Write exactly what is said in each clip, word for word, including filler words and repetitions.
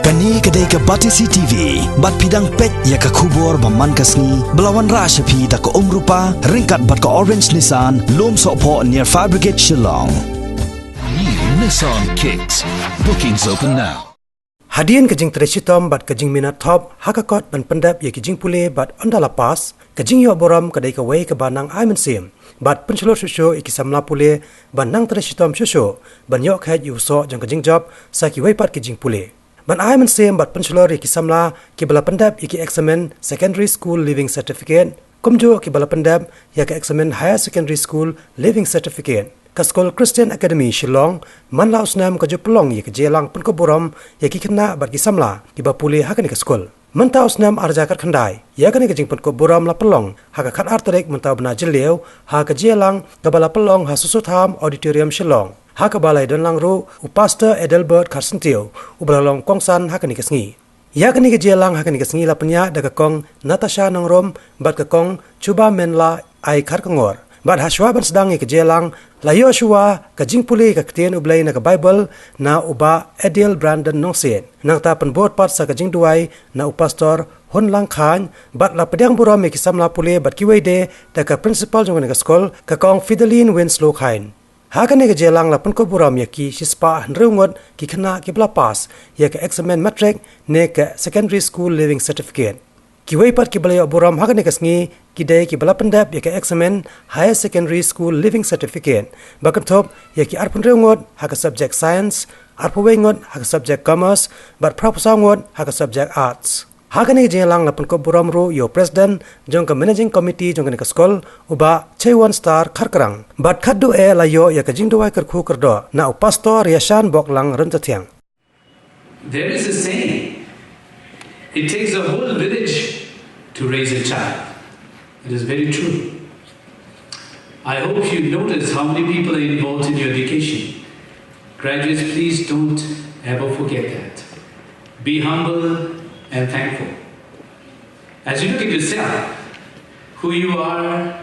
Kane ka dei ka Batesi T V, bad phi dang peit ïa ka khubor ba man ka sngi, ba la wanrah sha phi da ka Umrupa, ryngkat bad ka Orange Nissan, Lumsohphoh near Fire Brigade Shillong. New Nissan Kicks. Bookings open now. Hadien ka jingtrei shitom bad ka jingminot thop ha ka kot ban pyndep ïa ki jingpule bad ynda la pass, ka jingïoh burom ka dei kawei kaba nang ai mynsiem bad pynshlur shuh shuh ïa ki samla pule ban nang trei shitom shuh shuh ban ïoh kheit ïa u soh jong ka jingjop sa kiwei pat ki jingpule. Ban ai mynsiem bad pynshlur ïa ki samla kiba la pyndep ïa ki eksamin Secondary School Leaving Certificate, kumjuh kiba la pyndep ïa ka eksamin Higher Secondary School Leaving Certificate, ka skul Christian Academy Shillong man la u snem ka ju pynlong ïa ka jingïalang pynkup burom ïa ki khynnah bad ki samla kiba pule ha kane ka skul. Mynta u snem ar hajar khatkhyndai, ïa kane ka jingpynkup burom la pynlong ha ka khatar tarik mynta u bnai Jylliew ha ka jingïalang kaba la pynlong ha Soso Tham Auditorium Shillong, ha kaba la ïadonlang ruh u Pastor Adelbert Kharsyntiew, uba la long kongsan ha kane ka sngi. Ïa kane ka jingïalang ha kane ka sngi la pynïaid da ka Kong Natasha Nongrum bad ka Kong Chubamenla Ai Kharkongor. Bad ha shuwa ban sdang ïa ka jingïalang, la ïoh shuwa ka jingpule ïa ka ktien U Blei na ka Baibl na u Bah Adil Brandon Nongsiej. Nangta pynbud pat sa ka jingduwai na u Pastor Hunlang Khan, bad la pdiang burom ïa ki samla pule bad kiwei de da ka Principal jong kane ka skul, ka Kong Fideline Winslow Khan. Ha kane ka jingïalang la pynkup burom ïa ki shispah hynriew ngut ki khynnah kiba la pass ïa ka eksamin Matric ne ka Secondary School Leaving Certificate. Kiwei pat kiba la ïoh burom ha kane ka sngi ki dei kiba la pyndep ïa ka eksamin Higher Secondary School Leaving Certificate, ba kynthup ïa ki arphew hynriew ngut ha ka subject Science, arphew wei ngut ha ka subject Commerce, bad phra phew saw ngut ha ka subject Arts. Ha kane ka jingïalang la pynkup burom ruh ïa u President jong ka Managing Committee jong kane ka skul, u Bah Cheiwon Star Kharkrang. Bad khadduh eh la ïoh ïa ka jingduwai kyrkhu kyrdoh na u Pastor Yashan Boklang Ryntathiang. There is a saying, "It takes a whole village to raise a child." It is very true. I hope you notice how many people are involved in your education. Graduates, please don't ever forget that. Be humble and thankful. As you look at yourself, who you are,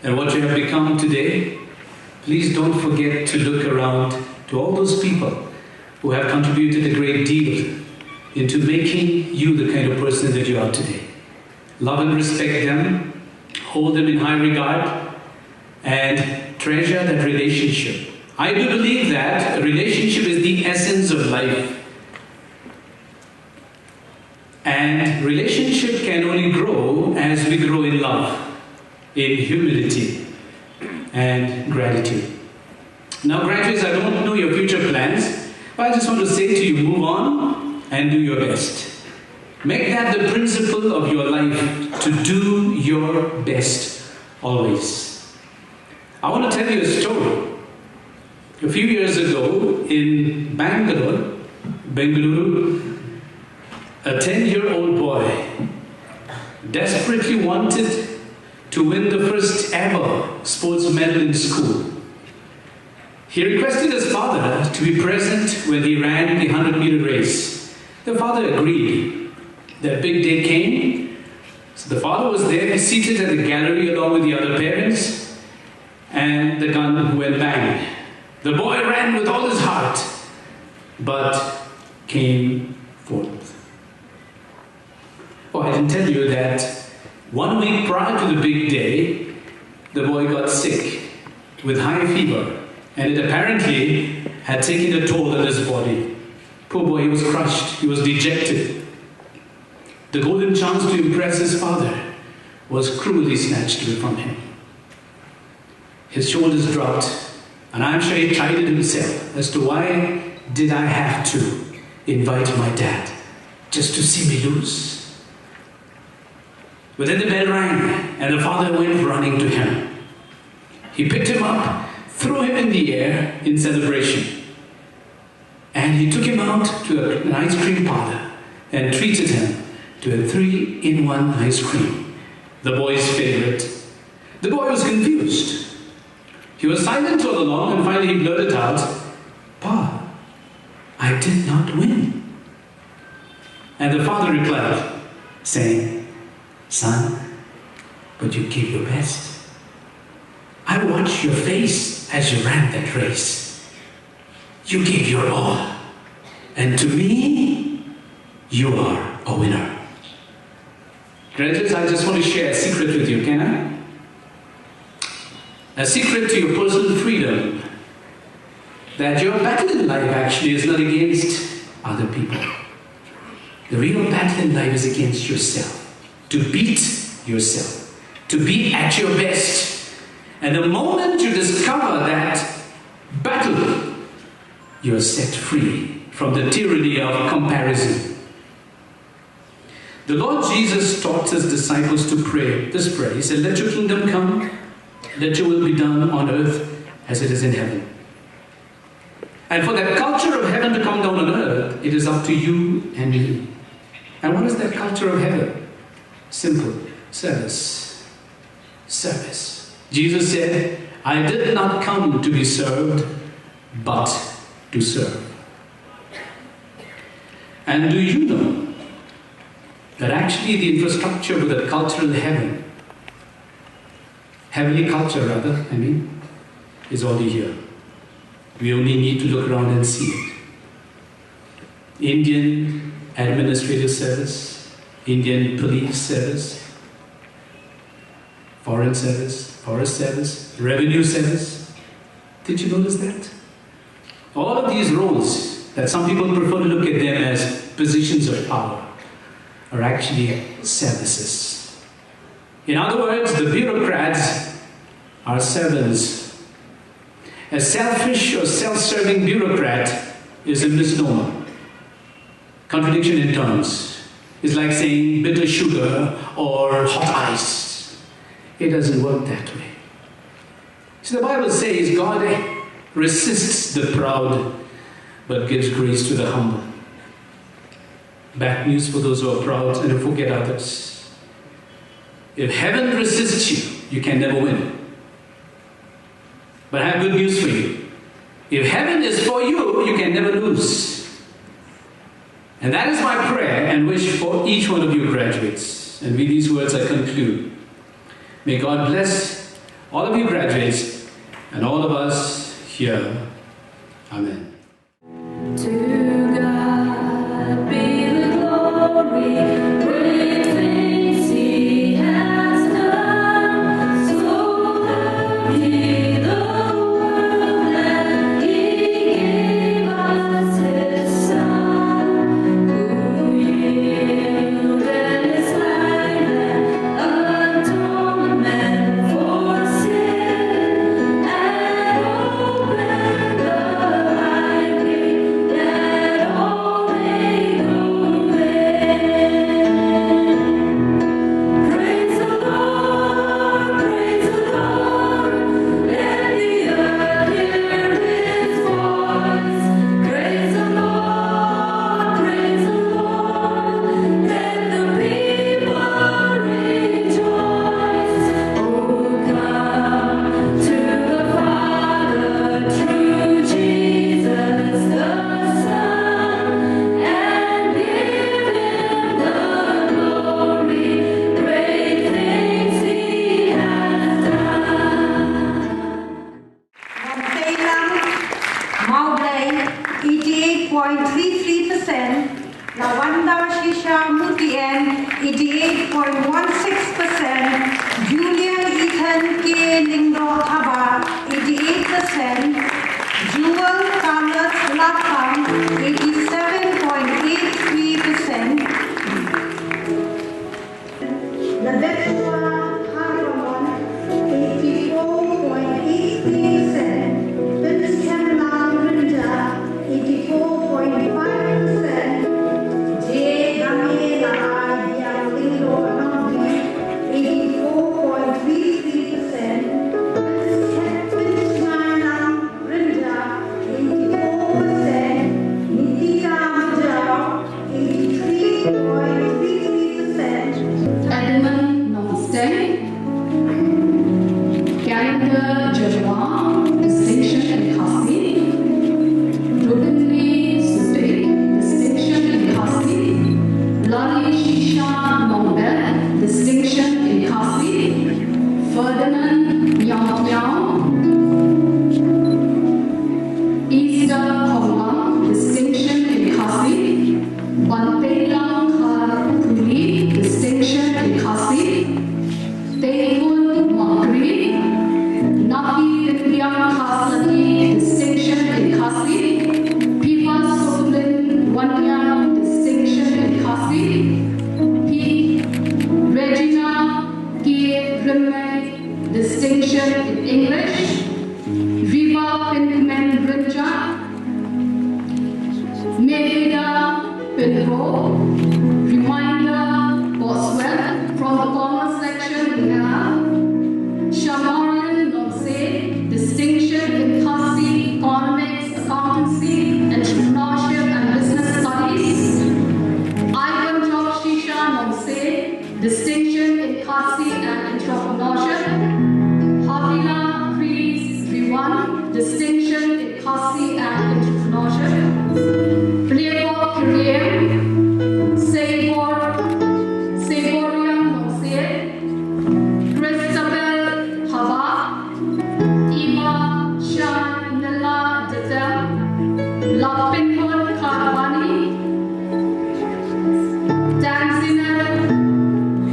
and what you have become today, please don't forget to look around to all those people who have contributed a great deal into making you the kind of person that you are today. Love and respect them, hold them in high regard, and treasure that relationship. I do believe that a relationship is the essence of life. And relationship can only grow as we grow in love, in humility, and gratitude. Now, graduates, I don't know your future plans, but I just want to say to you, move on and do your best. Make that the principle of your life, to do your best always. I want to tell you a story. A few years ago in Bangalore, Bengaluru, a ten-year-old boy desperately wanted to win the first ever sports medal in school. He requested his father to be present when he ran the hundred meter race. The father agreed. That big day came. So the father was there, seated at the gallery along with the other parents, and the gun went bang. The boy ran with all his heart, but came fourth. Oh, I didn't tell you that one week prior to the big day, the boy got sick with high fever, and it apparently had taken a toll on his body. Poor boy, he was crushed, he was dejected. The golden chance to impress his father was cruelly snatched away from him. His shoulders dropped, and I'm sure he chided himself as to, "Why did I have to invite my dad just to see me lose?" But then the bell rang, and the father went running to him. He picked him up, threw him in the air in celebration. And he took him out to an ice cream parlor and treated him to a three in one ice cream, the boy's favorite. The boy was confused. He was silent all along, and finally he blurted out, "Pa, I did not win." And the father replied, saying, "Son, but you gave your best. I watched your face as you ran that race. You gave your all. And to me, You are a winner. Graduates, I just want to share a secret with you, can I? A secret to your personal freedom, that your battle in life actually is not against other people. The real battle in life is against yourself. To beat yourself. To be at your best. And the moment you discover that battle, you are set free from the tyranny of comparison. The Lord Jesus taught his disciples to pray this prayer. He said, "Let your kingdom come, let your will be done on earth as it is in heaven." And for that culture of heaven to come down on earth, it is up to you and me. And what is that culture of heaven? Simple. Service. Service. Jesus said, "I did not come to be served, but to serve." And do you know that actually the infrastructure with a cultural heaven, heavenly culture rather, I mean, is already here? We only need to look around and see it. Indian administrative service, Indian police service, foreign service, forest service, revenue service. Did you notice that? All of these roles that some people prefer to look at them as positions of power are actually services. In other words, the bureaucrats are servants. A selfish or self-serving bureaucrat is a misnomer. Contradiction in terms. It's like saying bitter sugar or hot ice. It doesn't work that way. See, the Bible says God resists the proud but gives grace to the humble. Bad news for those who are proud and who forget others. If heaven resists you, you can never win. But I have good news for you. If heaven is for you, you can never lose. And that is my prayer and wish for each one of you graduates. And with these words, I conclude. May God bless all of you graduates and all of us here. Amen. To God be the glory, great things he has done. So loved he the world that he gave us his Son, who yielded his life an atonement for sin, and opened the high grave that all may go in. Praise the Lord, praise the Lord, let the earth hear his voice. Praise the Lord, praise the Lord, let the people rejoice. Oh, come to the Father through Jesus the Son, and give him the glory, great things he has done. Mawblei lang, Mawblei, eighty-eight point three three percent, Lawanda Shisha Mutien, eighty-eight point one six percent, Julian Ethan K Lyngdoh Thabah, eighty-eight percent, Jewel Carlos Lapang, eighty-seven point eight three percent. Nadeshwa Harmon, eighty-four point eight three percent, Vincent Lam Rynda, eighty-four point five percent, J Daniela Aibiang Lyngdoh Nongri, eighty-four point three three percent, Reminder, Boswell, from the comment section, we have Shamarian Nongse, distinction in Khasi economics, accountancy, entrepreneurship, and business studies. Ivan Job Shisha Nongse, distinction in Khasi and entrepreneurship. Havila Chris Riwan, distinction in Khasi and entrepreneurship. Pliego Kiriem, Sabor, Saborian Nongse, Christabel Haba, Eva Shanella Detem, Lapinhon Karbani, Tanzina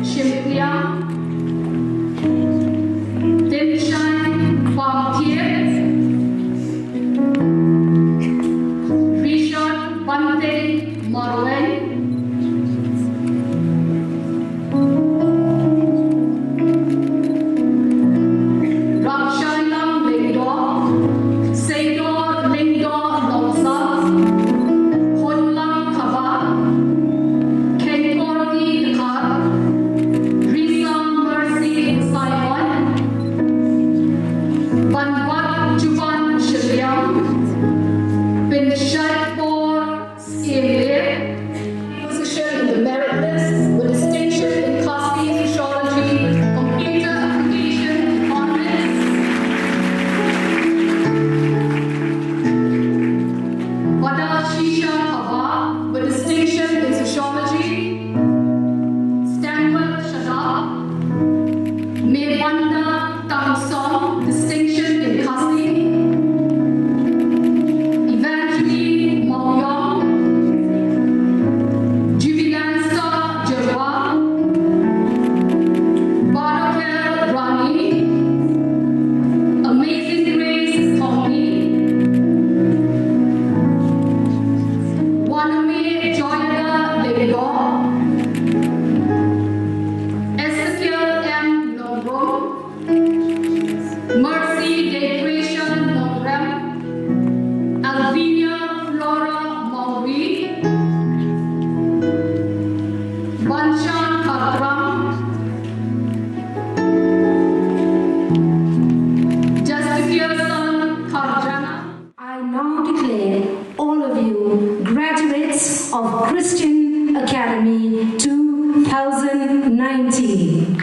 Shimpriang, Tinshai Pamkir, Richard Bante Marwei, Rapshailang Lengdor, Seidor Lengdor Longsa, Honlang Kaba, Kengkorti Kar, Risa Mercy Simon, Banbat Chuban Shiliang, Pinshai Por Senior position in the merit list with distinction in Khasi Sociology, Computer Application Economics. Bada Shisha Haba with distinction in Sociology, Stanwell Shadap, Mebanda Tangsong, distinction in Khasi. Evangeline Mawiong, Jubilansta Jerwa, Barakel Rani, Amazing Grace Thongni, Waname Joyada Lego, Ezekiel M Nongrum, Mercy Decretion Nongrem, Alvinia Flora Mawri, Banchan Katram, Justifier Son Karjana. I now declare all of you graduates of Christian Academy two thousand nineteen.